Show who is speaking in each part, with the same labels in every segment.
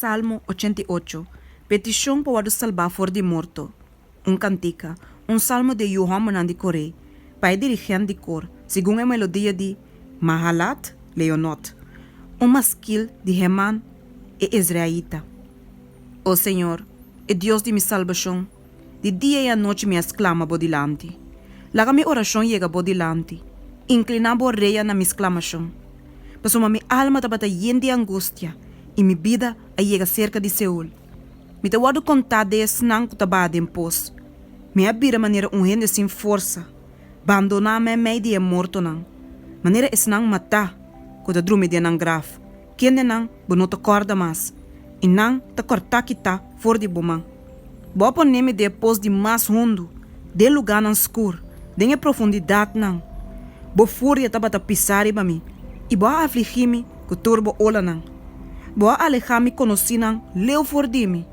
Speaker 1: Salmo 88, Petishon pa wòrdu salbá for di morto. Un kantika, un salmo di e yu hòmbernan di Koré, pa e dirigènt di kor, segun e melodia di Mahalat Leonot, un maskil di Heman e ezraita. O señor, e Dios di mi salbashon, di dia i anochi mi a sklama Bo dilanti. Laga mi orashon yega Bo dilanti, inkliná Bo orea na mi sklamashon. Pasobra mi alma tabata yen di angustia i mi bida a yega serka di Seol. Mi ta wòrdu kontá den esnan ku ta baha den pos. Mi a bira manera un hende sin forsa, bandoná meimei di e mortonan, manera esnan matá ku ta drumi den nan graf, kendenan bo no ta kòrda mas, i nan ta kòrtá kitá for di bo man. Bo a pone mi den e pos di mas hundu, den lugánan skur, den e profundidatnan. Bo furia tabata pisá riba mi, i bo a afligí mi ku tur bo olanan. Bo a alehá mi konosínan leu for di mi,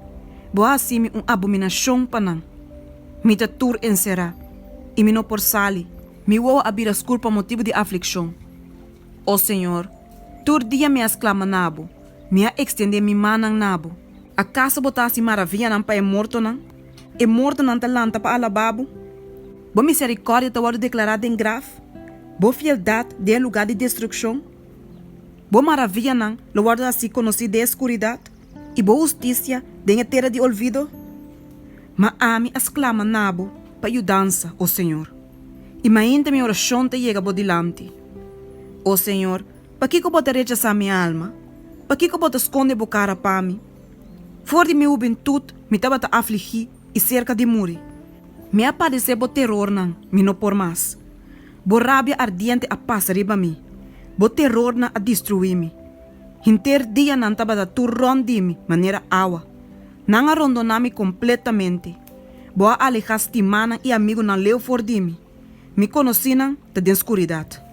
Speaker 1: bo a hasi mi un abominashon pa nan. Mi ta tur enserá, i mi no por sali. Mi wowo a bira skur pa motibu di aflikshon. O señor, tur dia mi a sklama na bo, mi a ekstendé mi mannan na bo. Akaso bo ta hasi maravianan pa e mortonan? E mortonan ta lanta pa alabá bo? Bo miserikòrdia ta wòrdu deklará den graf, bo fieldat den e lugá di destrukshon? Bo maravianan lo wòrdu hasí konosí den e skuridat, i bo hustisia den e tera di olvido? Ma ami a sklama na bo pa yudansa, o señor, i mainta mi orashon ta yega bo dilanti. O señor, pakiko bo ta rechasá mi alma? Pakiko bo ta skonde bo kara pa mi? For di mi hubentut mi tabata afligí i serka di muri. Mi a padesé bo terornan, mi no por mas. Bo rabia ardiente a pasa riba mi, bo terornan a destruí mi. Henter dia nan tabata tur rònt di mi manera awa. Nan a rondoná mi kompletamente. Bo a alehá stimánan i amigunan leu for di mi. Mi konosínan ta den skuridat.